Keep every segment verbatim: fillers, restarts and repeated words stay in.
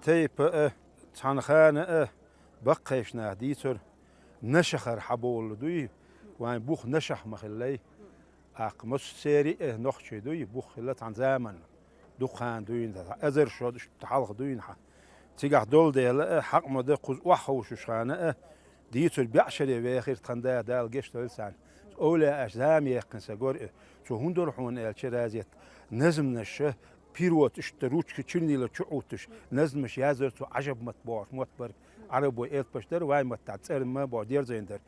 Тайпа а, цхьан хана а баккхийча наха дийцар, Нашахара хьабовла дуй, вайн бух Нашах ма хиллай. ТӀаккха массерий а нохчий дуй, бух хилла цхьан заманна. Дукха хана дуйна, эзар шо хьалха дуйна хьа. Цигахь долу дела а, хьакъ ма дан, кхуза охьаховшуш хана а, дийцар беӀ шаре вехира тхан да, Дала гечдойла царна. Овлияаш зама яьккхина сан гора, цо хӀун дора хьуна аьлча, Разет, назманаш, перевод иштта ручка, чернила чу Ӏуттуш, назманаш яздар цо, Ӏажаб мотт бохуш мотт бара, Ӏарабой элпаш дара, вайн маттахь цӀерма боху дерзайн дара.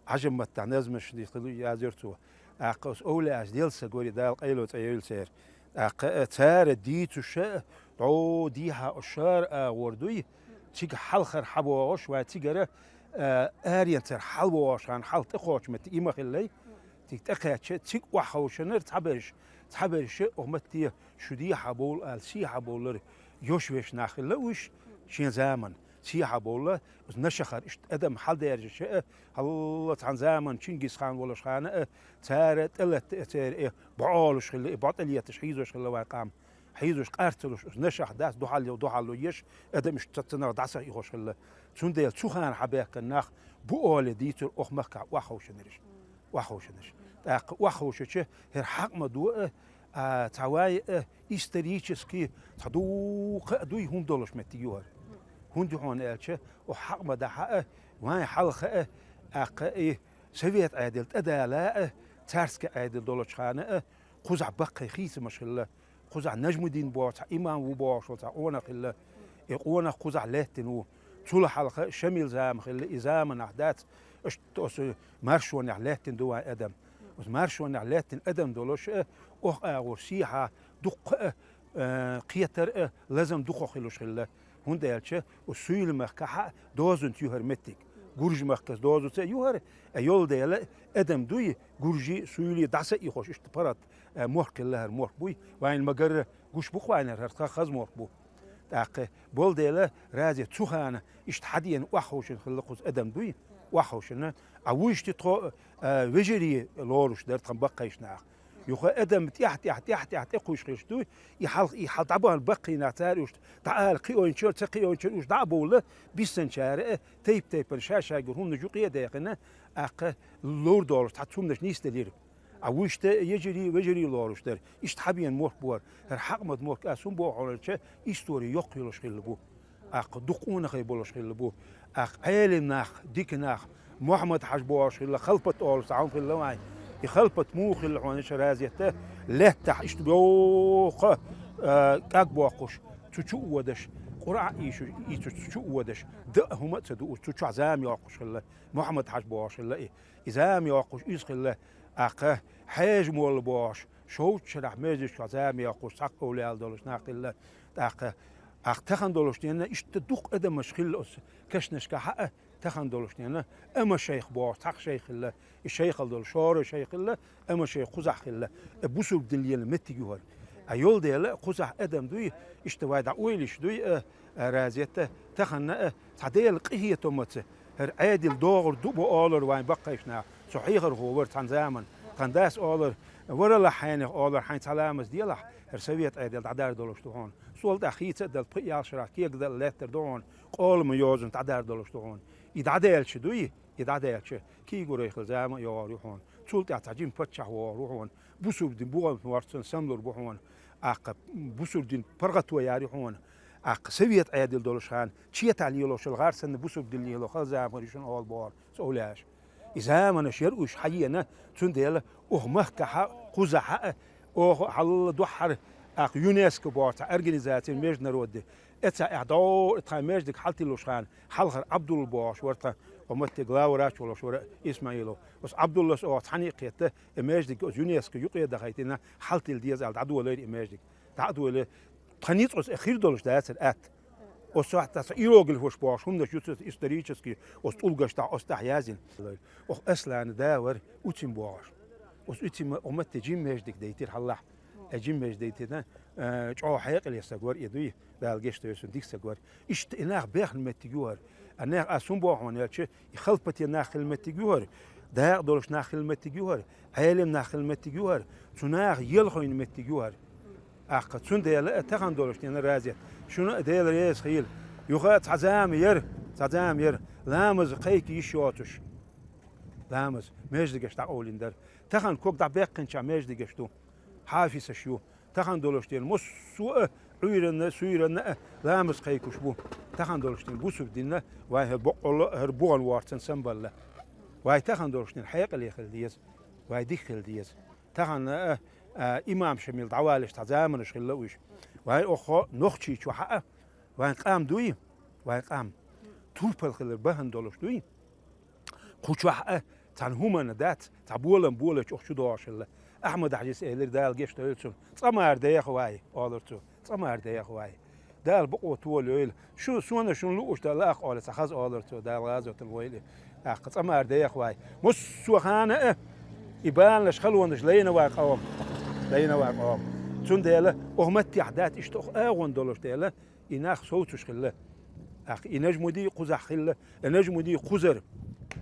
Ӏажаб маттахь назманаш яздар цо. ТӀаккха оцу овлияаш делла сан гора, Дала къайло цӀа йойла церан. ТӀаккха а цара дийцуш а, дӀо дехьа оцу шара агӀор дуй, цига хьалхара хьабогӀуш, вайн цигара, а, аренцара хьалавогӀуш хана хьалха тӀекхочу метте и ма хиллай. Цига тӀекхаьчча, цига охьаховшинера цхьаберш, цхьаберш а оха матте шу дехьа бовла ала, сехьа бовлара йош веш нах хилла уьш, шен заманна сехьа бовла, оцу Нашахара иштта адам хьалдаьржича а, хьалла цхьан заманна Чингисхан волуш хана а, цара тӀелатта а церан и бӀо Ӏолуш хилла, и бӀо тӀелеташ хьийзош хилла вайн къам. Хьийзош къар ца луш, оцу Нашах дац, дуьхьал, дуьхьал еш, адам иштта цаца нах дӀасаихьош хилла. Цундела цу хана хьабаьхкина нах бу олий дийцар оха махкахь охьаховшинараш. Охьаховшинараш. ТӀаккха охьаховшича, хӀара хьакъ ма ду а, а, цхьа вай а, исторически цхьа дуккха а дуй хӀума долуш меттиг ю хӀара. ХӀунда ю хьуна аьлча, оха хьакъ ма дахьа а, вайн хьалха а, тӀаккха и совет Ӏедал тӀедала а, царский Ӏедал долчу хана а, кхузахь баккхий хийцамаш хилла. Кхузахь Нажмудин боху цхьа имам ву бохуш волу цхьа къонах хилла. И къонах кхузахь лаьттина ву. Цул хьалха Шамил зама хилла, и заманахь дац, иштта оцу маршонехь лаьттина ду вайн адам. Оцу маршонехь лаьттина адам долуш а, оха агӀор сехьа дуккха а, э, кхетар а, лазам дукха хилуш хилла. ХӀунда аьлча оцу суьйла махкахь а дозанца ю хӀара меттиг. Гуржа махкаца дозанца а ю хӀара, а йолу дела адам дуй, гуржий, суьйлий дӀасаихьош иштта паргӀат, э, мохк хилла хӀара мохк буй. Вайна ма-гарра гуш бу-кх вайна хӀара, хаза мохк бу. ТӀаккха болу дела, Разет, цу хана иштта хьадеана охьаховшина хилла кхуза адам дуй, охьаховшина. А вуьшта тхо, э, вежарий лоруш дара тхан баккхийчу наха. Юха адам тӀаьхь-тӀаьхь, тӀаьхь-тӀаьхь тӀекхуьйсуш хилча дуй, и хьалха, и хьал дӀабахана баккхий нах цара уьш дӀаала кхиойначара, ца кхиойначара уьш дӀа а бовла, биссанчара а, тайп-тайпана ша-шайгара хӀуманаш юкъе а даьккхина, тӀаккха лур долуш цхьацца хӀуманаш нисделира. А вуьшта ежарий, вежарий лоруш дара. Иштта хьабеана мохк бу хӀара. ХӀара хьакъ ма ду мохк, ас хӀун боху хьуна аьлча, истори йоккха йолуш хилла бу. ТӀаккха дукха къонахий болуш хилла бу. ТӀаккха Ӏелим нах, дика нах, Мухьаммад-Хьаьжа бохуш хилла, Халпат олуш цхьа хӀума хилла вайн. И Халпат муха хилла хьуна аьлча, Разет, лаьттахь иштта боху, а, кӀаг боккхуш, цу чу а водаш, Къуръан ийшуш, ийцуш цу чу а водаш, даа хӀума а ца дууш, цу чохь зама йоккхуш хилла, Мухьаммад-Хьаьжа бохуш хилла и. И зама йоккхуш иза хилла, тӀаккха Хьежа-молла бохуш, шовзткъа шарахь междиг чохь зама йоккхуш, цхьаккха овлияал долуш нах хилла, тӀаккха, тӀаккха тахана долуш дена иштта дукха адамаш хилла оцу кешнашкахь а, тахана долуш дена Амма-шайх бохуш цхьаккха шайх хилла, и шайхал долу Шорой шайх хилла, Амма-шайх кхузахь хилла, и бусург дин лела меттиг ю хӀара. А йолу дела, кхузахь адам дуй, иштта вай дӀа ойла йиш дуй, а, а, Разет, тахана а, цхьа Делан къинхетамца, хӀара Ӏедал догӀур ду бо олура вайн баккхийчу наха. Со хьехархо вара цхьана заманна. Тхан дас олура, варалахь хьенех олура, хьайн цхьа ламаз делахь, хӀара совет Ӏедал дӀадар долуш ду хьуна. Сол тӀехь хийца а дала, пхи а ялх шарахь кега дала лаьттар ду хьуна, къола ма йозанца дӀадар долуш ду хьуна. И дӀадаьлча дуй, и дӀадаьлча, кийгурай хила зама а йогӀур ю хьуна. Цул тӀаьхьа цхьа жима паччахь вогӀур ву хьуна. Бусург дин бугӀан хӀорцан самлур бу хьуна. ТӀаккха бусург дин паргӀато яр ю хьуна. ТӀаккха совет Ӏедал долуш хана, четахь лелош йолу гӀар санна бусург дин лело хала заманаш ю шуна олу бохура цу овлияаша. И заманаш яра уьш хьаена, цундела оха махкахь а, кхузахь а, оха хьалла дуьххьара, тӀаккха ЮНЕСКО боху цхьа организаци международный, э, цхьа эхь дӀо тхан междиг хьалтиллуш хана, хьалхара Ӏабдулла бохуш вара тхан, оха матте главврач волуш вара Исмаилов. Оцу Ӏабдуллас оха цхьаьна а кхетта, и междиг оцу ЮНЕСКО юкъе дахийтина, хьалтилла деза аьлла, дӀадолийра и междиг. ДӀа а долий, тхан ницкъ оцу хир долуш дацара атта. Оцу сохьта цхьа иероглифаш бохуш хӀуманаш ю цу исторически, оцу тӀулгаш тӀехь, оцу тӀехь яздина. Оха Аслана да вара Уцим бохуш. Оцу Уцима оха матте жима междиг дайтира хьаллахь. Э, жима междайтина, э, чӀоагӀа хьекъале саг вар и дуй, Дала гешт дойла цунна, дика саг вар. Иштта и нах бехна меттиг ю хӀара. А нах, а сум бохьун яьлча, и халпате нах хила меттиг ю хӀара. Дакъа долуш нах хила меттиг ю хӀара. Ӏелам нах хила меттиг ю хӀара. Цу наха елхойн меттиг ю хӀара. Аккха, цундела а тахан долуш дена разият. Шуна а Дела реза хила. Юха а цхьа зама яра, цхьа зама яра. Ламаз кхайка йиш йоцуш. Ламаз, междигаш дӀакъовлина дара. Тахан ког дӀабаьккхинча междигаш ду. Хьафисаш ю. Тахан долуш дена массо а Ӏуьйранна, суьйранна а ламаз кхайкуш бу. Тахан долуш дена бусург дина, вай хӀара боккъалла, хӀара бугӀан ворцан самбалла. Вай тахан долуш дена хьекъале хила деза. Вай дика хила деза. Тахан, а, а, имам Шамил дӀавалаш цхьа заманаш хилла уьш. Вай оххо нохчий чу хьаа, вайн къам дуй, вайн къам. Турпал хилар бахьана долуш дуй. Кху чохь а цхьана хӀуманна дац, цхьа болам болачу оху чу догӀуш хилла. Ахьмад-Хьаьжис элира, Дала гешт дойла цунна: «Цкъа мара деха вай», — олура цо. «Цкъа мара деха вай. Дала бакъо толайойла. Шу, сона шуна лууш дан лаахь», — олу цхьа хаза олура цо, Дала гӀазотал войла. ТӀаккха цкъа мара деха вай. Массо а хана а и баланаш, халонаш лайна вай къом. Лайна вай къом. Цундела оху маттехь дац иштта оху агӀон долуш дела, и нах совцуш хилла. Ахь и Нажмуди кхузахь хилла, и Нажмуди кхузара.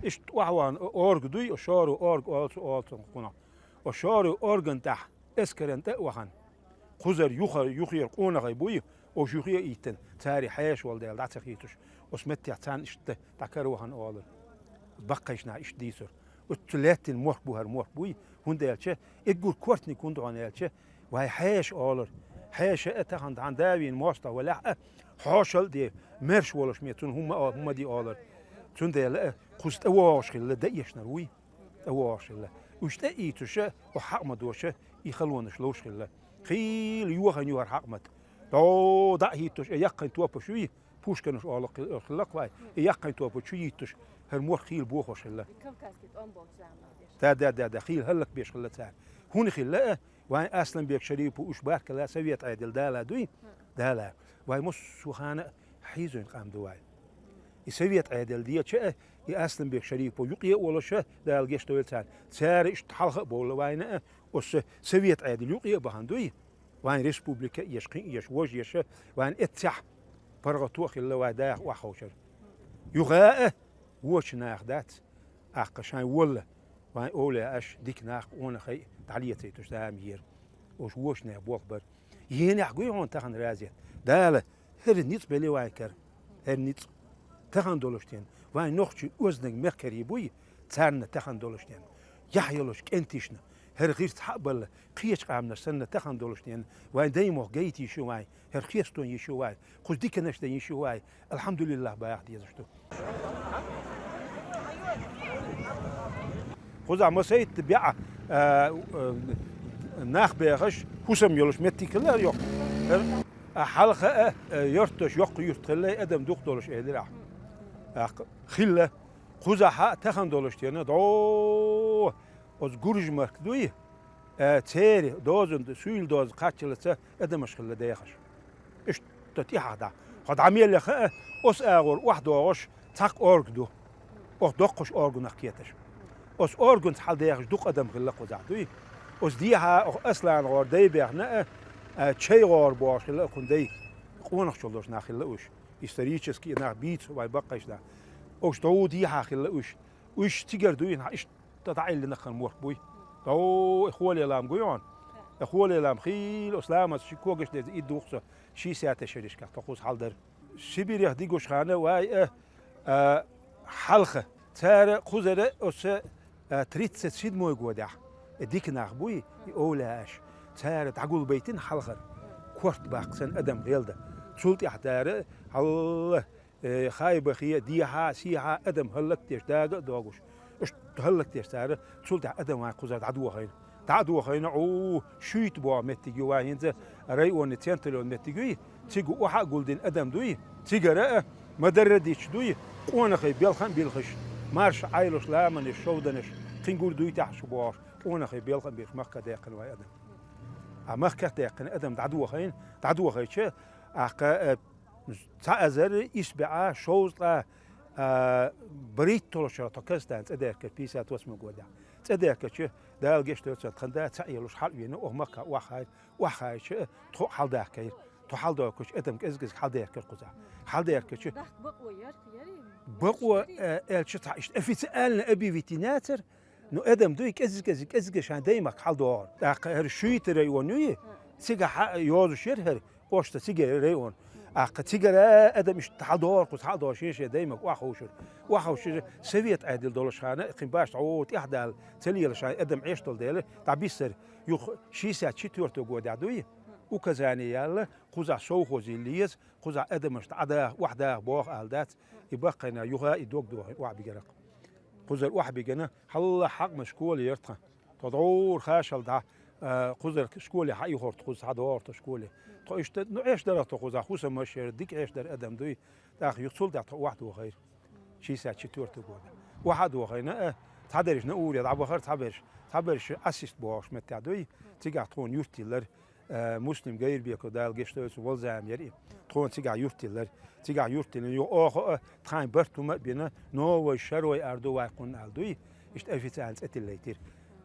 Иштта охьавахана орга дуй, о шору орга олцу, олцу кхунах. О шору орган тӀехь, эскаран тӀе а вахана. Кхузара юха-, юхера къонахий буй, ош юхе а иттина, цари хьеша волу дела дӀа ца хийцуш. Оцу меттехь царна иштта дӀакара вахана олура. Баккхайшна иштта дийцура. Оцу лаьттина мохк бу хӀара мохк буй, хӀунда аьлча, эггур кортниг хӀунда хьуна аьлча, вай хьеша олура. Хьеша а тахан тхьан давийна мостагӀа валахь а, хьошал а де, мерш волуш ме цунна хӀумма а, хӀумма а де олура. Цундела а кхуза тӀе вогӀуш хилла, даэшнар вуй, тӀе вогӀуш хилла. Уьш тӀе а ийцуша, охьа хьакъ ма доша, и халонаш ловш хилла. Хийла йохана ю хӀара хьакъ мат. ДӀо дӀа а хӀиттуш, э, яккхайн топаш юй, пушканаш олу хи-, хилла-кх вай, и яккхайн топа чу йиттуш, хӀара мохк хийла бохош хилла. И кавказский тӀом болчу заманахь деш. Да, да, да, да, хийла хӀаллакбеш хилла цара. ХӀунда хилла а, вайн Асланбек Шарипов уьш баркалла совет Ӏедал дала дуй? Дала. Вай массо а хана а хьийзойн къам ду вай. И совет Ӏедал деча а, и Асланбек Шарипов юкъе а волуша, Дала гешт дойла царна. Цара иштта хьалха а бовла вайна а, оцу совет Ӏедал юкъе а бахана дуй? Вайн республика а еш, кхин а еш, вож еш, вайн эццехь паргӀато а хилла вай даха охьаховшар. Юха а вочу наха дац, аккха шайн волла, вайн овлияаш, дика нах, къонахий дӀалецайтуш зама ера. Ош вочу нех болх бара. Енехь гуй хьуна тахана разият. Дала, хӀара ницкъ бели вайн кара. ХӀара ницкъ. Тахана долуш тен, вайн нохчий оьзнаг мехкарий буй, царна тахана долуш тен. Яхь йолуш кӀентишна, хӀара гӀирс хьа а балла, кхечу къамнаш санна тахана долуш тен, вайн даймохк гайта йиш ю вайн, хӀара хестон йиш ю вайн, кхуза диканаш дан йиш ю вайн, алхьамдулиллах баха дезаш ду. Кхузахь масайтта беа, а, а, нах бехаш, хӀусам йолуш меттиг хилла йоккха. А хьалха а, а, йорташ йоккха юрт хилла, адам дукха долуш элира ахь. ТӀаккха хилла, кхузахь а тахана долуш тена, дӀо оцу гуржмарк дуй, а, церан дозан, суьйла доза кхаччалца адамаш хилла дехаш. Иштта тӀаьхьа дӀа. Хьо дӀа мел яха а, оцу агӀор охьадогӀуш цхьаккха орга ду. Оха доккхуш органах кхеташ. Оцу органца хьалдехаш дукха адам хилла кхузахь дуй. Оцу дехьа оха Аслан гӀор дай бехна а, а, чай гӀор бохуш хилла а кхун дай. Къонахчул долуш нах хилла уьш. Исторический нах бийца вай баккхайш нах. Ош дов дехьа хилла уьш. Уьш цигара дуй, нах иштта Ткъа дӀаиллина хан мохк буй. О, и холе лам гуй хьуна? И холе лам хийла, оцу ламаз ши когаш деза, и духса ши саьте шеришках тхо кхуза хьалдара. Сибирех дигуш хана вай, э, а, хьалха. Цара кхузара оцу, а, тридцать седьмой годехь. И дика нах буй, и овлияаш. Цара дӀагулбайтина хьалхара. Корта баккха санна адам гӀелда. Цул тӀаьхьа дара, хьалла, Э, хай бахе, дехьа, сехьа адам хӀаллакдеш, дага а догуш. Уьш хӀаллакдеш цара, цул тӀаьхьа адам вайн кхузара дӀадохайна. ДӀа а дохайна, Ӏу, шуьйта боху меттиг ю вайн хӀинца, районный центр йолу меттиг юй, цига охьа а гулдина адам дуй, цигара а, ма-дарра дича дуй, къонахий белхан а билхаш, марша Ӏайлуш, ламанаш, шовданаш, кхин гур дуй тӀехь шу бохуш, къонахий белхан а билхаш, махка даьккхина вайн адам. А махка даьккхина адам дӀадохайна, дӀадохайча, ахка, э, Цхьа эзар исс бӀе шовзткъа, а, бархӀитталгӀачу шарахь тхо Казахстан цӀе даьхкира, пятьдесят восьмой годехь. ТӀедехкача, Дала гешт дойла цунна, тхан да ца Ӏелуш хьалвена, оха махках охьахаьр, охьахаьча, тхо хьалдахкийра. Тхо хьалдахкача, адам кӀезиг-кӀезиг хьалдехкар кхузахь. Хьалдехкача, дахка бакъо яр, яри? Бакъо, э, аьлча цхьа иштта официально объявить йинацар, ну, адам дуй, кӀезиг-кӀезиг, кӀезиг-кӀезиг шайн даймахка хьалдоагӀар. ТӀаккха хӀара Шуйта район юй, цигахьа йозуш яр хӀара, Ошта цигара район. ТӀаккха цигара адам иштта хьалдоагӀар кхуза, хьалдоагӀар шен-шен даймахка охьаховшар. Охьаховшар, совет Ӏедал долаш хана, кхин башта гӀо тӀехьдала ца лела шайн адам Ӏеш дола дела, дӀабиссар. Юха шестьдесят четвёртого годехь дуй, указание яьлла, кхузахь совхоз йилла еза, кхузахь адамаш дӀадаха, охьадаха боху ала дац, и баккхийна юха и дог дохийна охьабигар-кх. Кхузара охьабигина, хьалха хьакъ ма школа яр тхан. Тхо дӀора хашал дӀа, а, кхузара школе хьаихар тхо, кхуза хьадоагӀар тхо школе. Тхо иштта, ну, Ӏеш дара тхо кхузахь, хӀусамаш яр, дика Ӏеш дара адам дуй. ТӀаккха юха цул тӀаьхьа тхо охьадохийра. Шестьдесят четвёртый года. Охьадохийна, а, цхьадерриш Наурера дӀабахара, цхьаберриш, цхьаберриш Асист бохуш меттехь дуй. Цигахь тхуна юрт йиллар, а, Муслим Гайрбеков, Дала гешт дойла цунна, валла зама яр и. Тхуна цигахь юрт йиллар. Цигахь юрт йиллина, юха оха а, тхайн барт хӀума а бина, новый шарой ар ду вай кхунна ала дуй. Иштта официально цӀе тиллийтира.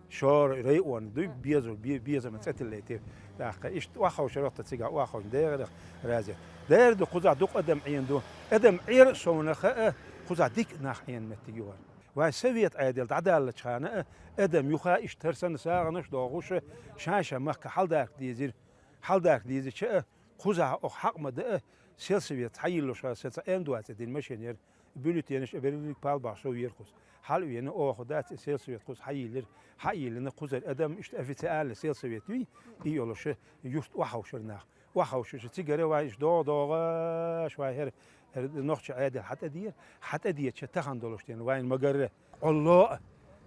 Шора район дуй, безам, бе-, безам цӀе тиллийтира. ТӀаккха иштта охьаховшар-кх тхан цигахь, охьаховшарна дехарах раза. Дера ду, кхузахь дукха адам Ӏена ду. Адам Ӏер а совнаха а, кхузахь дика нах Ӏена меттиг ю хӀара. Вайн совет Ӏедал дӀадаллачхьана а, адам юха иштта хӀара санна сагӀанаш а дохуш, шайн-шайн махка хьалдахка дезира. Хьалдахка дезача а, кхузахь оха хьакъ ма дан а, сельсовет хьайиллуш хьа, сан цхьа М двадцать один машина яр, бюллетенаш а берриг палбахь сов яр кхуза. Хьала а вена, оха дац и сельсовет кхуза хьайиллира. Хьайиллина кхузара адам, иштта официально сельсовет юй, и йолуш юрт охьаховшар нах. Охьаховшарша цигара вайн иштта догӀа-догӀаш вайн хӀара, хӀара нохча Ӏедал хьатӀадеара. ХьатӀадеча тахана долуш дена вайн магарра. Къолло а,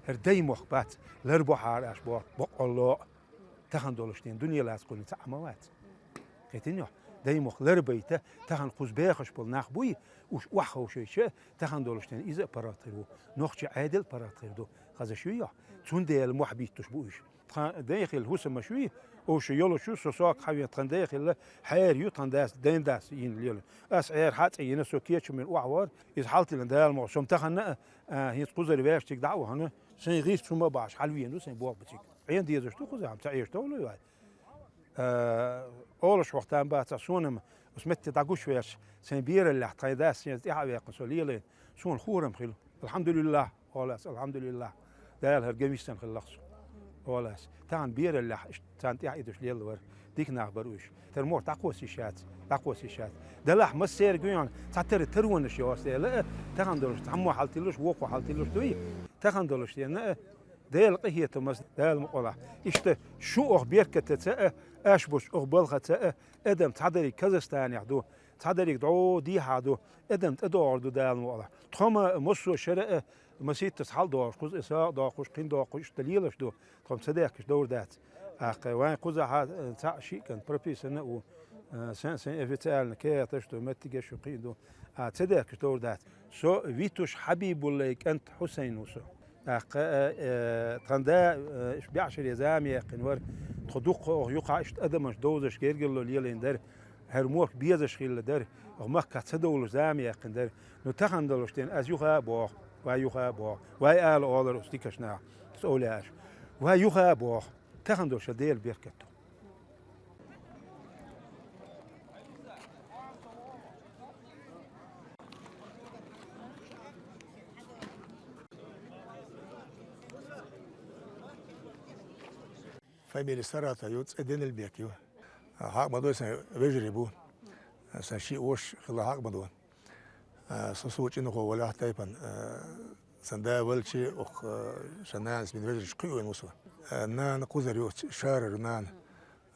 хӀара даймохк бац, лар бохьара аш боху, боккъалло а. Тахана долуш ден дуьне лаца кхуьнан цхьаъ ма вац. Кхетин йо? Даймохк ларбайта, тахана кхуза бехаш болу нах буй, уьш охьаховшийча, тахана долуш ден иза а паргӀат хир ву, нохча Ӏедал а паргӀат хир ду, хазаш юй йо? Цундела мохь биттуш бу уьш. Тхан дайн хилла хӀусамаш юй, уьш йолуш ю, со сок хьавен тхан дайн хилла, хьера ю тхан дас, дайн дас йина лела. Ас хьера хьа а цӀе йина, со кечам йина охьавара, иза хьалтилина Дала мукъ, со-м тахана а, а, хӀинца кхузара ваьшчиг дӀа а вахана, сайн гӀирс хӀума а бахьаш, хьалвийна ду сайн болх бациг. Ӏен дезаш ду кхузахь, ца Ӏеш товлуй вай. Э, олуш вахтан бацахь, сона-м оцу метте дӀагуш веш, сайн бераллехь тхайн дас шен тӀаьхьа а ваьккхина со лелийна, сона хурам хила. Алхьамдулиллахь, олас, алхьамдулиллахь. Дала хӀара ган виссина хилла-кх со. Олас. Тахана бераллехь иштта царна тӀаьхьа идуш лелла вара. Дика нах бара уьш. Тера мохь дӀакхосса йиш яц, дӀакхосса йиш яц. Делахь массеран гуьйгӀна цхьатера таронаш йоцу дела а, тахана долуш цхьаммо хьалтиллуш, вокхо хьалтиллуш дуй. Тахана долуш дена а, Делан къинхетамца, Дала мукъалахь. Иштта шу оха беркатаца а, аш буш оха балхаца а, адам цхьадерриг Казахстанехь ду, цхьадерриг дӀо дехьа ду, адам тӀедогӀур ду Дала мукъалахь. Тхо-м массо а шера а масийттаза хьалдохуш, кхуза и сагӀа доккхуш, кхин доккхуш, иштта лелаш ду. Тхо-м ца даьхкича довр дац. ТӀаккха вайн кхузахьа, э, цхьаъ шиъ кӀант прописана а ву. Э, сайн, сайн официально кехаташ а ду, меттигаш а ю, кхин а ду. А, ца даьхкича довр дац. Со Витуш Хьабибуллай кӀант Хьусайн ву со. ТӀаккха, э, э, тхан да, э, иштта бӀешаре зама яьккхина вара. Тхо дуккха оха юкъахь иштта адамаш довзаш гергарло лелийна дара. ХӀара мохк безаш хилла дара. Оха махкахь ца довлуш зама яьккхина дара. Ну, тахана долуш ден, ас юха а боху, вай юха а боху. Вай ала олар оцу дикачу наха, оцу овлияаша. Вай юха а боху. Тахана долуш ша Дела беркат ду. Фамилия Саратов ю, цӀе Денилбек ю. Хьакъ ма дой, сайн вежарий бу. Сайн шиъ вош хилла хьакъ ма ду. А, со, со чӀинхо валахь тайпан, а, сан да валчи, ох, а, сан нанас бин вежарш кхуьуьйна ву со. А, нана кхузар ю, Шарар нана.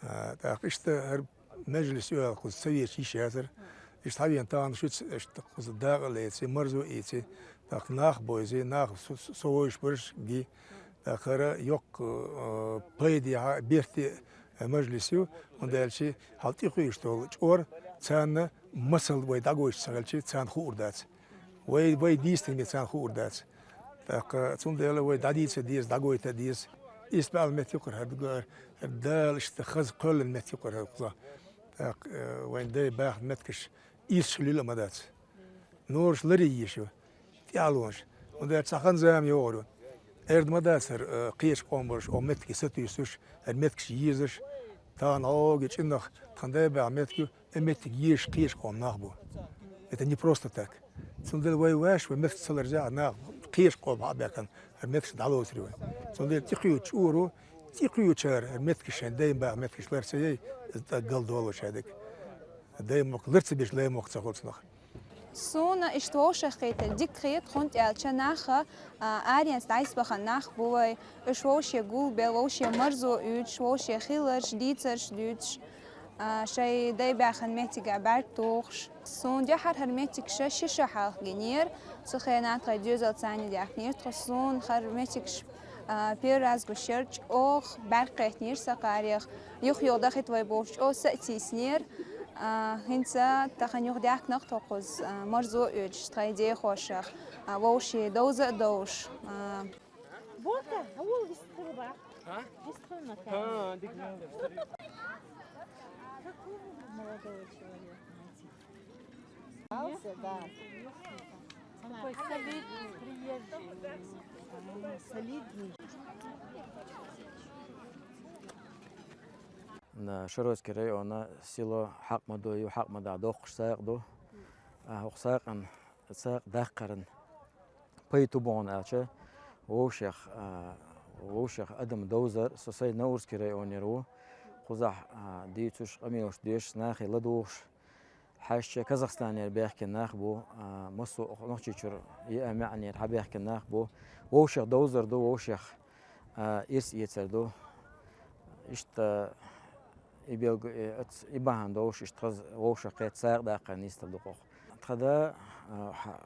А, тӀаккха иштта хӀара межлис ю аьлла кхуза ца везаш йиш яцара. Иштта хьавен тахана шуьца, иштта кхуза дакъа а леци, марзо а ийци, тӀаккха нах а бойзи, нах со, со вовзаш барш а ги. ТӀаккха хӀара йоккха, а, пайдехьа, берте а, а, мажлис ю, хӀунда аьлча хьал тӀекхуьуш долу чкъор, царна масал вай дӀагойтуш ца хилча, царна хуур дац. Вай, вай дийцинарг царна хуур дац. ТӀаккха цундела вай дӀадийца деза, дӀагойта деза. Иштта баьлла меттиг ю-кх хӀара, хӀара Дала иштта хаза кхоьллина меттиг ю-кх хӀара кхузахь. ТӀаккха, э, вайн дай баьхна меттигаш ийсаш хилла а ма дац. Нораш ларъе езаш ю, тӀаьхьалонаш. ХӀунда аьлча цхьа хан-зама йогӀур ю. Эрна ма дацар, э, кхечу къоман бараш, о меттиге сатуьйсуш, хӀара меттигаш езаш, тахана гӀоги чӀиннах тхан дай баьха меттиг ю, и меттиг езаш кхечу къоман нах бу. Это не просто так. Цундела вай ваьш, вай меттиг ца ларзахь, нах кхечу къоман хьа а баьхкина, хӀара меттигаш дӀалоцур ю вай. Цундела тӀекхуьучу чӀору, тӀекхуьучара хӀара меттигаш шайн дай баьха меттигаш лар ца яй, иза тӀаккха гал долу шадерг. Дай мохк лар ца беш, лай мохк ца хуьлу цунах. Суна иштта вовшахкхетар дика хета, хӀунда аьлча наха, а, аренца дӀасабахана нах бу вай. Уьш вовше гулбелла, вовше марзо уьйцуш, вовше хиларш, дийцарш дуьйцуш, а, шайн дай баьхна меттигехь бӀаьрг тухуш. Суна дуьххьара хӀара меттигаш ши шо хьалха гинера. Цу хенахь тхайн доьзалца цхьаьна даьхкинера тхо. Суна хӀара меттигаш, а, первый раз гуш яра, чӀогӀа бӀаьрг кхетнера сан кхарех. Юха-юха дахийта вай бохуш, чӀогӀа са а тийсинера. А, хӀинца тахана юха даьхкина-кх тхо кхуза, а, марзо а оьцуш, тхайн дехошах, а, вовшийн довза а довзуш. А, Бока, а вон вистхила бах. А? Вистхила на камеру. А, дика. Какого молодого человека найти? Остался, да. Такой солидный, приезжий. М, солидный. Да, Широкский района село Хьакъмадо ю, Хьакъмадахь доккхуш сагӀа ду. А, хӀокху сагӀан, сагӀа даккхаран пайда хӀун бу аьлча, вовшех, а, вовшех адам довзар, со сайн Наурский районера ву, кхузахь, а, дийцуш, къамелаш доьшуш, нахе ладугӀуш, хьаьжча Казахстанера баьхкина нах бу, а, массо а Нохчийчуьра еа маьӀнера хьабаьхкина нах бу, вовшех довзар ду, вовшех, а, ирс эцар ду. Иштта и белг-, э, ац-, и бахьана долуш иштта хаза вовшахкхетта сагӀа даккхар нислур ду кхузахь. Тхан да, а, хьа-,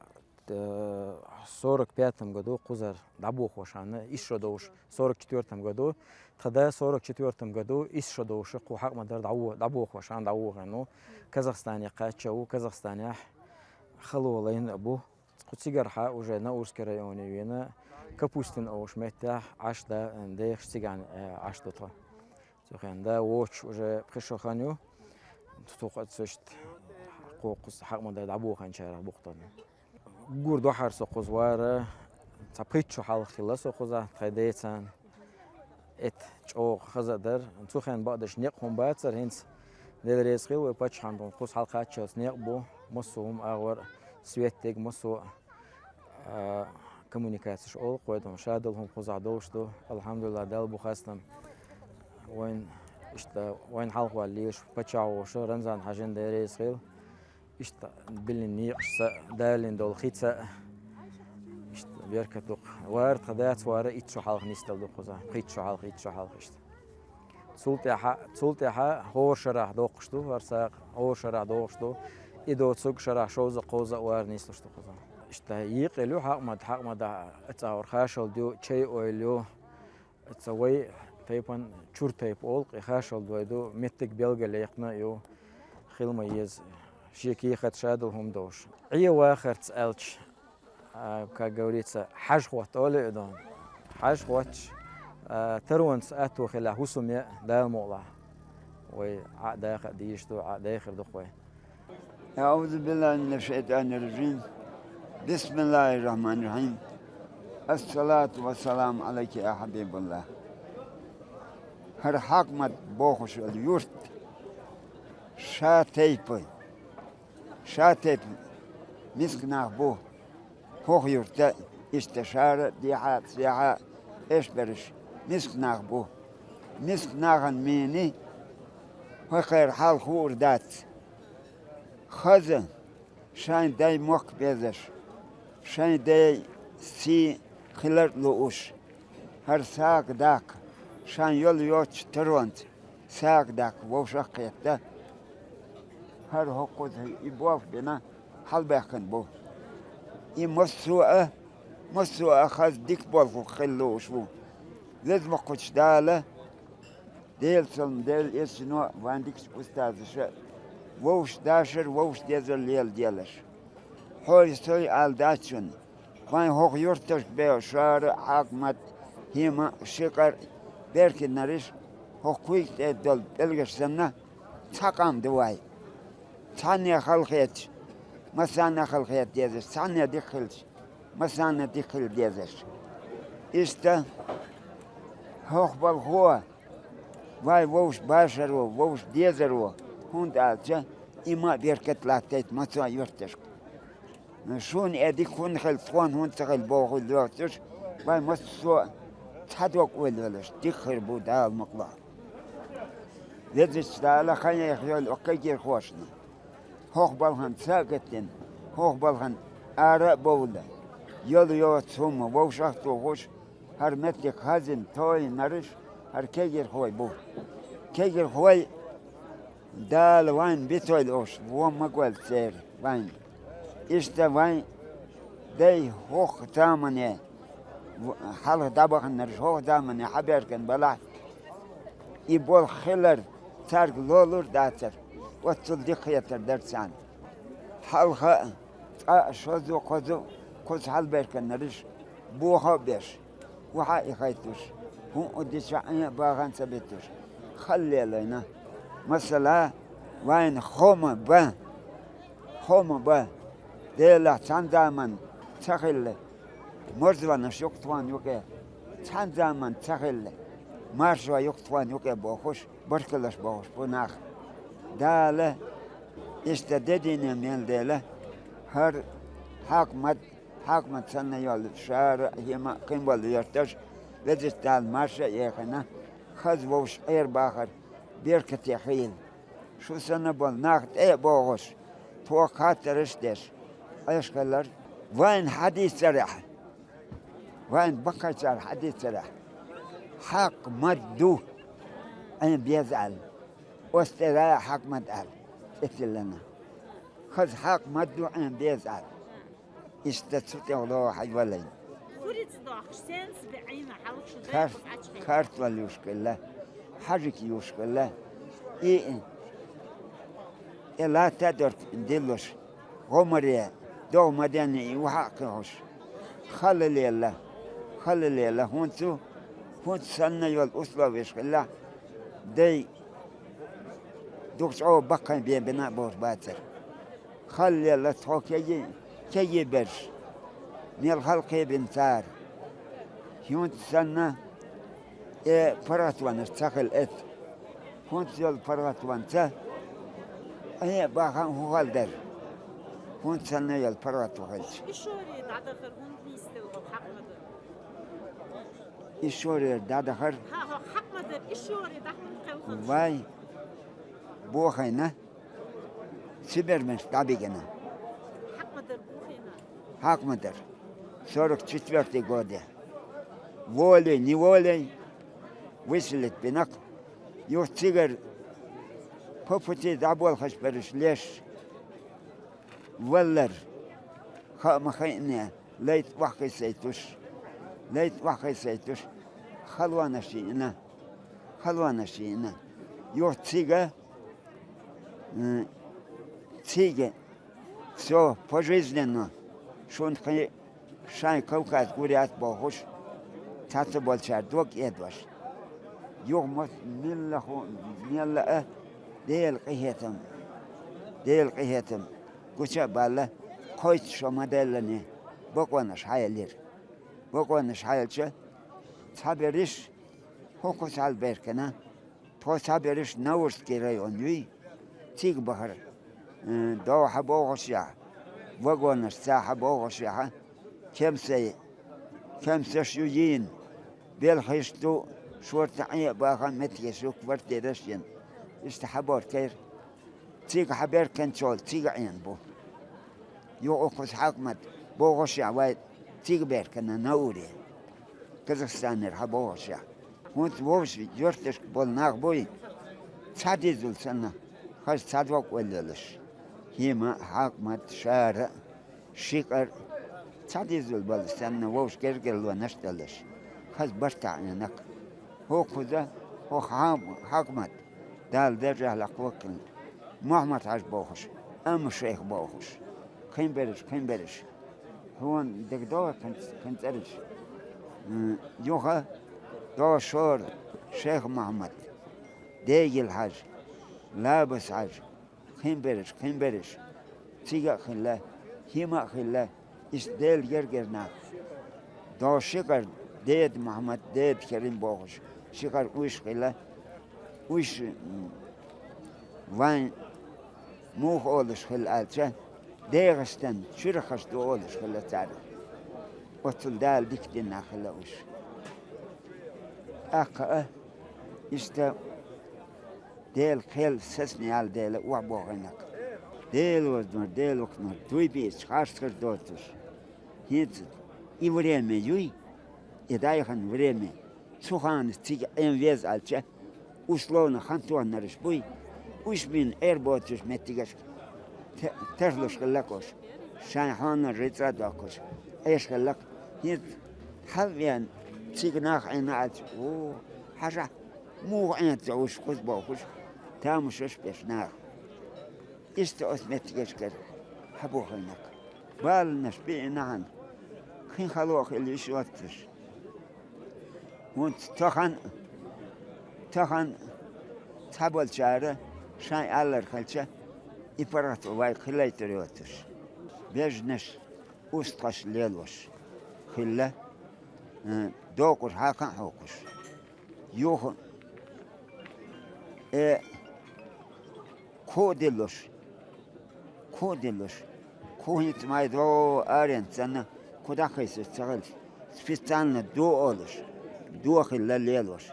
э, сорок пятом году кхузара дӀабохош ханна, исс шо долуш, сорок четвёртом году. Тхан да сорок четвёртом году исс шо долуш кху Хьакъмадара дӀаво-, дӀабохош ханна дӀавохийна ву. Казахстане кхаьчна ву, Казахстанехь хало лайна а бу. Кху цигархьа уже Наурский районе вена, Капустин олуш меттехь Ӏаш да, дехаш цигахь, э, Ӏаш ду тхо. Цу хенахь да воцуш уже пхи шо хан ю, цу кху цуьшта кху кхуза Хьакъмадара дӀабохийначарах бу-кх тхо. Гур ду хьара со кхуза вара, цхьа пхийтта шо хьалха хилла со кхузахь, тхайн дайца. Эт чӀогӀа хаза а дара. Цу хенахь бакъдерш некъ хӀума бацара, хӀинца Дела реза хила вай паччахьна, кхуза хьалакхаччалц некъ бу, массо а хӀума агӀор, свет дерг, массо а, а, коммуникацеш олу кхойдун, шадолу хӀума кхузахь долуш ду. Алхьамдулиллах, Далла бу хастам. Вайн, иштта, вайн хьалха ваьлла лелаш паччахь волуш Рамзан-Хьаьжин Дела реза хила. Иштта биллина некъашца, далийна долу хица, иштта беркат ду-кх. Вара тхан дац вара итт шо хьалха нисдала ду кхуза, пхийтта шо хьалха, итт шо хьалха иштта. Цул тӀаьхьа, цул тӀаьхьа хӀора шарахь доккхуш ду хӀара сагӀа, хӀора шарахь доккхуш ду. И доцург шарахь шовзткъа, кхузткъа вара нислуш ду кхуза. Иштта йикъал ю Хьакъмад, Хьакъмадахь а цӀа хӀора хашалла ду, чай ойла ю. Ца вай тайпана чуьра тайпа олу-кх, и хашалла дой ду, меттиг белгалъяьккхина а ю, хила ма еза, шен кехат шадолу хӀума долуш. Ӏе вахарца аьлча, а, как говорится, хьажа хӀотта олу и дон. Хьажа хӀотташ, а, таронца атто хилахь хӀусам яа, Дала мукъалахь. Вай Ӏа а даха а дезаш ду, Ӏа а дехар ду-кх вай. أعوذ بالله من الشيطان الرجيم. بسم الله الرحمن الرحيم. الصلاة والسلام عليك يا حبيب الله. ХӀара Хьакъмад бохуш йолу юрт ша тайпа, ша тайпа миска нах бу. ХӀокху юрта иштта шара а, дехьа а, цӀехьа а эшберш миска нах бу. Миска нахана мини хӀокхеран хьал хуур дац. Хаза, шайн дай мохк безаш, шайн дай сий хилар а лууш, хӀара сагӀа даккха, шайн йолу йоцучу таронца сагӀа даккха вовшах а кхетта, хӀара хӀокхуза и болх бина хьалабаьхкина бу. И массо а, массо а хаза дика болх хила лууш ву. Веза Воккхачу Дала, Делан салам, Делан элчано а, вайн дикачу устазаша а, вовшашдашар, вовшашдезар леладелаш. Хьой-сой ала дац шуна. Вайн хӀокху юьрташка бен Шара а, Хьакъмат а, хӀима а, Шикъар а, беркинарш, хӀокху куьйга тӀе долу пӀелгаш санна, цхьа къам ду вай. Цхьанне халахеташ, массарна а халахета дезаш, цхьанне дика хилча, массарна а дика хила дезаш. Иштта хӀокху балхо вай вовшах башаро, вовшах дезаро, хӀунда аьлча и ма а беркат латтайта массо а юьрташка. Шуна э дика хӀунда хилла, тхуна хӀунда ца хилла бохуш доьхуш, вай массо а цхьа дог ойла йолуш, дика хир бу Дала мукъ лахь. Везачу Дала хан яйха йойла оцу кегирхошна. ХӀокху балхана ца а гатдина, хӀокху балхана ара а бовла, йолу йоцу хӀума вовшах а тухуш, хӀара меттиг хазина тойинарш хӀара кегирхой бу. Кегирхой Дала вайна битойла уьш, вон ма гойла церан вайна. Иштта вайн дай хӀокху замане, в-, хьалха дӀабаханарш хӀокху замане хьабаьркина балахь, и болх хилар цаьрга лолур а дацара, оццул дика хетар дара царна. Хьалха а, цкъа а, шозза а, кхозза а кхуза хьалабаьркинарш боха а беш, охьа а ихайтуш, хӀун а дича Ӏен а бахана ца битуш, хала лелийна. Масала, вайна хӀума бан, хӀума бан, Делахь цхьана заманна ца хилла, марзонаш ю-кх тхуна юкъе, цхьана заманна ца хилла, маршо ю-кх тхуна юкъе бохуш, баркаллаш бохуш бу нах. Дала иштта де дийне мел дела, хӀара хьакъ ма-, хьакъ ма санна йолу шара а, хӀима а кхин болу йорташ, Везачу Дала марша а яхана, хаза вовшах Ӏер бахар беркате хийла. Шу санна болу нах тӀе а богӀуш, тхо хаттарш а деш, Ӏеш хилар. Вайна хьадийцарехь, вайна баккхайчара хьадийцарехь, хьакъ ма ду, Ӏен беза аьлла. Оцу тӀера а хьакъ ма ду аьлла, тӀетиллина. Хаза хьакъ ма ду, Ӏен беза аьлла. Иштта цу тӀехула хьайвалайна. Курица дохуш, сенца бе Ӏийна хьалха шу Кар-, дайхуш Ӏачхье. Картвал юш хилла, хьажик юш хилла. И, и латта а дорт диллуш, гӀомаре, догӀу ма денна и вахьа а кхихьуш. Хала лелла, хала лелла, хӀунца, хӀунца санна йолу условиш хилла, дай дукха чӀогӀа баккхайн бен бина а бохуш бацара. Хала лелла тхо кеги, кеги берш, мел хала кхебина цара. ХӀунца санна, э, паргӀатонаш ца хилла эца. ХӀунца йолу паргӀатонца, Ӏе а бахана хӀун хала дара? ХӀунца санна йолу паргӀато хилча. И шоре дӀадахар хӀунда нисделла хьакъ ма дара? И шоре дӀадахар? Хьа, хьо хьакъ ма дара, и шоре дӀа хӀунда кхелхар? Вай, бохайна. Цибермаш дӀабигина. Хьакъ ма дара бохийна? Хьакъ ма дара. Сорок четвёртый годе. Волей, неволей выселить бина-кх. Юха цигара по пути дӀаболхаш берш леш валлар. Хаа ма хайне, лайта охьакхиссайтуш. Лайта охьакхиссайтуш. Халонаш йиъна. Халонаш йиъна. Юха цига М, цига, всё, пожизненно, шуна кхин шайн Кавказ гур яц бохуш, цхьацца болчара дог эдош. Юха ма-, милла ху-, мелла а Делан къинхетам, Делан къинхетам гуча а балла, кхойтта шо ма-деллане, бакъонаш хьаелира. Бакъонаш хьаелча, цхьаберриш хӀокху цхьалберкана, тхо цхьаберриш Наурский район юй, цига бахара. М, дов хьабогӀушехь, вагонашца хьабогӀушехь, кемсай, кемсаш ю йийна, белхаш ду, шорта Ӏе а баха, меттигаш ю, квартираш йина. Иштта хьаборкера. Цига хьаберканчул цига Ӏен бу. Юха укхаза хьакъ ма ду, богӀушехь вай цига беркана Науре. Казахстанера хьабогӀушехь. ХӀунца вовшийн юьрташка болу нах буй, цхьа диззал санна, хаза цхьа дог ойла йолуш. ХӀима а, хьакъ ма ду, шара а, шикъар а, цхьа диззал болу санна, вовшийн гергарлонаш а долуш. Хаза бартахь Ӏенакх. ХӀокхуза, хӀокху хьа-, хьакъ ма ду, Дала даржехь лакхаваккхалла. Мухьаммад-Хьаьжа бохуш, амма шайх бохуш. Кхин бераш, кхин бераш. Хьуна дагадогӀий кхин, кхин цӀераш? М, юха, догӀу шора, Шайх-Мухьаммад, Дегил-Хьаьжа, Лабас-Хьаьжа, кхин бераш, кхин бераш. Цига а хилла, хӀима а хилла, иштта Делан гергара нах. ДогӀу ши къар, Деда Мухьаммад, Деда Керим бохуш, ши хӀара уьш хилла. Уьш, м, вайн муха олуш хилла аьлча, ДегӀастан чуьрахаш ду олуш хилла цара. Оццул Дала дика дина хилла уьш. ТӀаккха а иштта Дела кхел сацаме яьлла дела охьабохийна-кх. Дела вазнор, Дела вокнор, дуй биъча харц хир доцуш. ХӀинца и время юй, и дӀаяхана время, цу хана цига Ӏен веза аьлча, условно хантоннараш буй, уьш бина Ӏер боцуш меттигашка те-, тарлуш хилла-кх уьш, шайн хьонан рицкъа а доккхуш, Ӏеш хилла-кх. ХӀинца хьал а веана, цига нах Ӏийна аьлча, о, хьажахь, муха Ӏента уьш кхуза бохуш, тамашаш а беш наха. Иштта оцу меттигашкара хьабохийна-кх. Баланаш биъна хьан, кхин хало а хила йиш йоццуш. ХӀунца тахана, тахана цхьаболчара шайн аллара хилча, и паргӀат вайга хилийтар йоцуш. Бежнаш, устагӀаш лелош хилла, э, докъур хьакха а хьокхуш. Юха, э, кху а диллуш, кху а диллуш, кху хӀинца май догӀу аренца санна, кху дӀакхайсуш ца хилча, специально до олуш, до хилла лелош.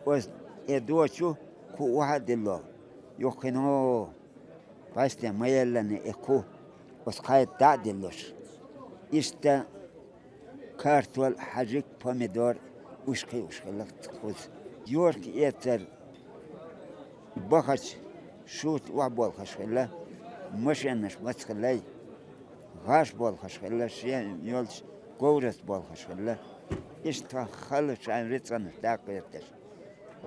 Оцу э до чу кху охьа а дилло, юххино, пасте ма еллана и кху, оцу кхайта дӀа а диллуш. Иштта картол, хьажик, помидор, уьш кхиош хилла кхуза. Йорка эцар бахача шуьца охьаболхаш хилла, машенаш маца хиллай, гӀаш болхаш хилла, шен йолчу говраст болхаш хилла. Иштта хала шайн рицкъанаш даккха гӀерташ.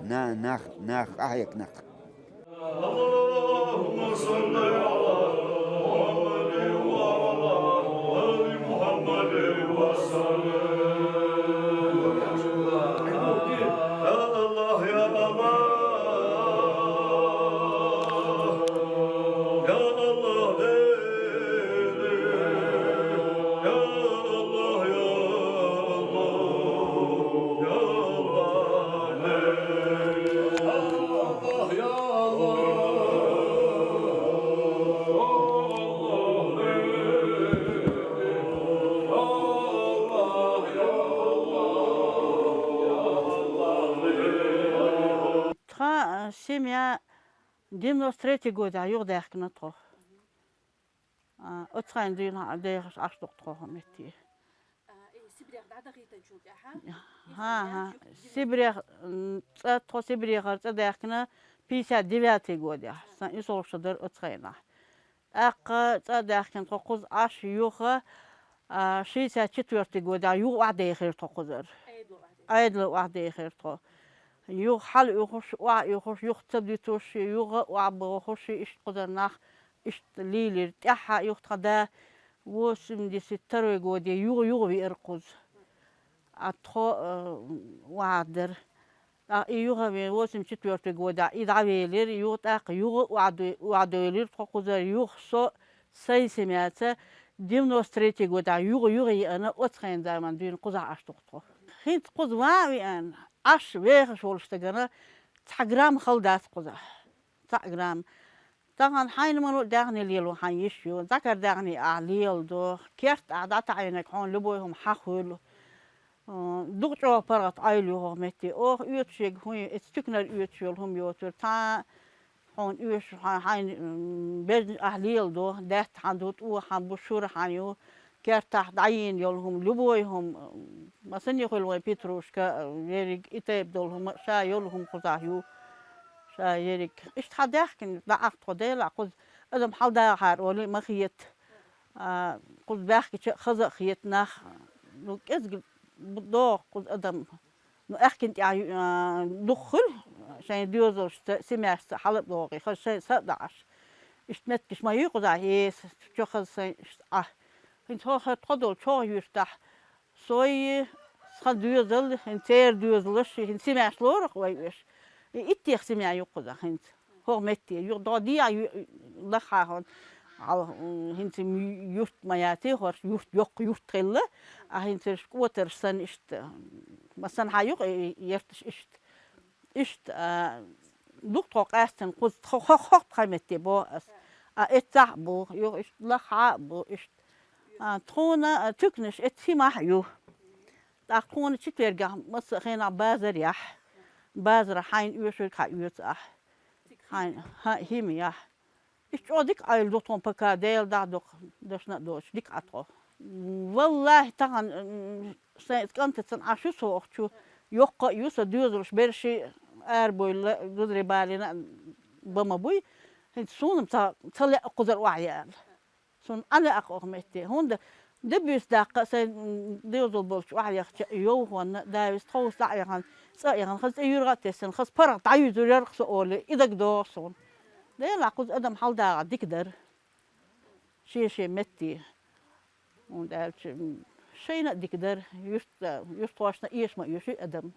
На-, нах, нах къахьегнакх. اللهم صل على محمد وعلى آل محمد وسلم. يا الله، يا الله. يا الله، يا الله، يا الله، يا الله، يا الله. Тхан семья девяносто третий годехь юхадаьхкина тхо. А, оцу хенахь дуьйна дехаш Ӏаш ду-кх тхо хӀокху метте. А, и Сибрех дӀадахийтинчул тӀаьхьа? ХӀан-хӀа. Сибрех, м, цӀа, тхо Сибрехара цӀа даьхкина пятьдесят девятый годехь. Сан и сулгӀа шу дара оцу хенахь. ТӀаккха цӀа а даьхкина тхо кхуза Ӏаш юха, а, шестьдесят четвёртый годехь юха охьадехира тхо кхузара. Ӏедало охьадехира тхо. Юха хьалаоьхуш, охьаоьхуш, юха ца дуьтуш, юха охьабохуш, иштта кхузара нах иштта лийлира. ТӀаьхьа юха тхан да восемьдесят второй годе юха, юха веара кхуза. А тхо, э, охьадара. ТӀаккха и юха вен восемьдесят четвёртый годехь и дӀавелира, юха тӀаккха юха охьадой-, охьадойлира тхо кхузара, юха со, сайн семьяца девяносто третий годехь юха, юха еана, оцу хенан заманна дуьйна кхузахь Ӏаш ду-кх тхо. ХӀинца кхуза ван а веана, Ӏаш вехаш волчу стагана цхьа грамм хала дац кхузахь. Цхьаъ грамм. Тахана хьайна ма луъу даьхни лело хьайн йиш ю. Закар даьхни ахь леладо. Керта ахь дӀатаӀийнарг хьуна любой хӀума хьан хуьлу. Дукха чӀогӀа паргӀат Ӏойла ю хӀокху метте. Оха оьцуш ерг хӀун ю, эца туьканара оьцуш йолу хӀума йоцура. Цхьа хьуна оьшу хьан-, хьайна, м, бежна ахь леладо, даьтта хьан ду, тӀо хьан бу, шура хьан ю, кертахь дӀайийна йолу хӀума, любой хӀума, м, масане хуьлу вайн петрушка, ерриг и тайпа долу хӀума, ша йолу хӀума кхузахь ю, ша ерриг. Иштта хьан даьхкина, дӀа ахь тхо Делахь кхуза адам хьаладахьара олий ма хета. А, кхуза баьхкича а хаза а хета нах, ну, кӀезиг бу-, догӀу кхуза адам. Ну, аьхкина тӀехь ю-, а, дукха хуьлу, шайн доьзалшца, семьяшца хьала а догӀий, хаза шайн са а даӀаш. Иштта меттигаш ма юй кхузахь, эса, чохаза сайн иштта Ӏа. ХӀинца хӀокху тхо долу чӀогӀа юьртахь, сой, сан доьзал, хӀинца церан доьзалш, хӀинца семьяш лору-кх вай уьш. И иттех семья ю кхузахь хӀинца. ХӀокху метте, юха дӀо дехьа ю-, лахахь хьуна, хьал-, хӀинца м-, юрт ма яций, хӀорш юрт, йоккха юрт хилла, а хӀинца уьш кӀотарш санна иштта, Масана, хьан юкъа, э, ерташ иштта. Иштта, а, дукха тхо къаьстина кхуза, тхо-, хо-, хохт хай метте бо ас. А, эццахь а бу, юха иштта лахахьа а бу, иштта. А, тхуна, а, туьканаш эццахь хӀимахь а ю. ТӀаккха тхуна четвергехь, масса а хенахь базар яхь. Базара хьайна оьшург хьан оьцу ахь. Хьайна, хьан хӀима яхь. Иштта чӀогӀа дика Ӏойла ду тхуна, пока Дела дахь дукха дашна а доцуш, дика Ӏа тхо. Валлахьи, тахана, м, сайн кӀантаца Ӏаш ю со оха чу, йоккха а ю сан доьзалш, бераш арабевлла, дузаре балийна а ба ма буй, хӀинца суна ца, ца лаьа кхузара охьаяла. Суна Ӏа лаьа оха метте. ХӀунда де буьйса даккха а сайн, м, доьзал болчу охьаяхча, йовхонна, давис тховса дӀа а яхана, цӀа а яхана, хаза цӀе юьргӀа а тесна, хаза паргӀат дӀаюьзур яра-кх со олий, и дагадогӀу суна. Делахь кхуза адам хьаладагӀахь дика дара. Шен-шен метте. ХӀунда аьлча, м, шайна а дика дара, юьрта-, юьртахошна а эша ма оьшуй адам.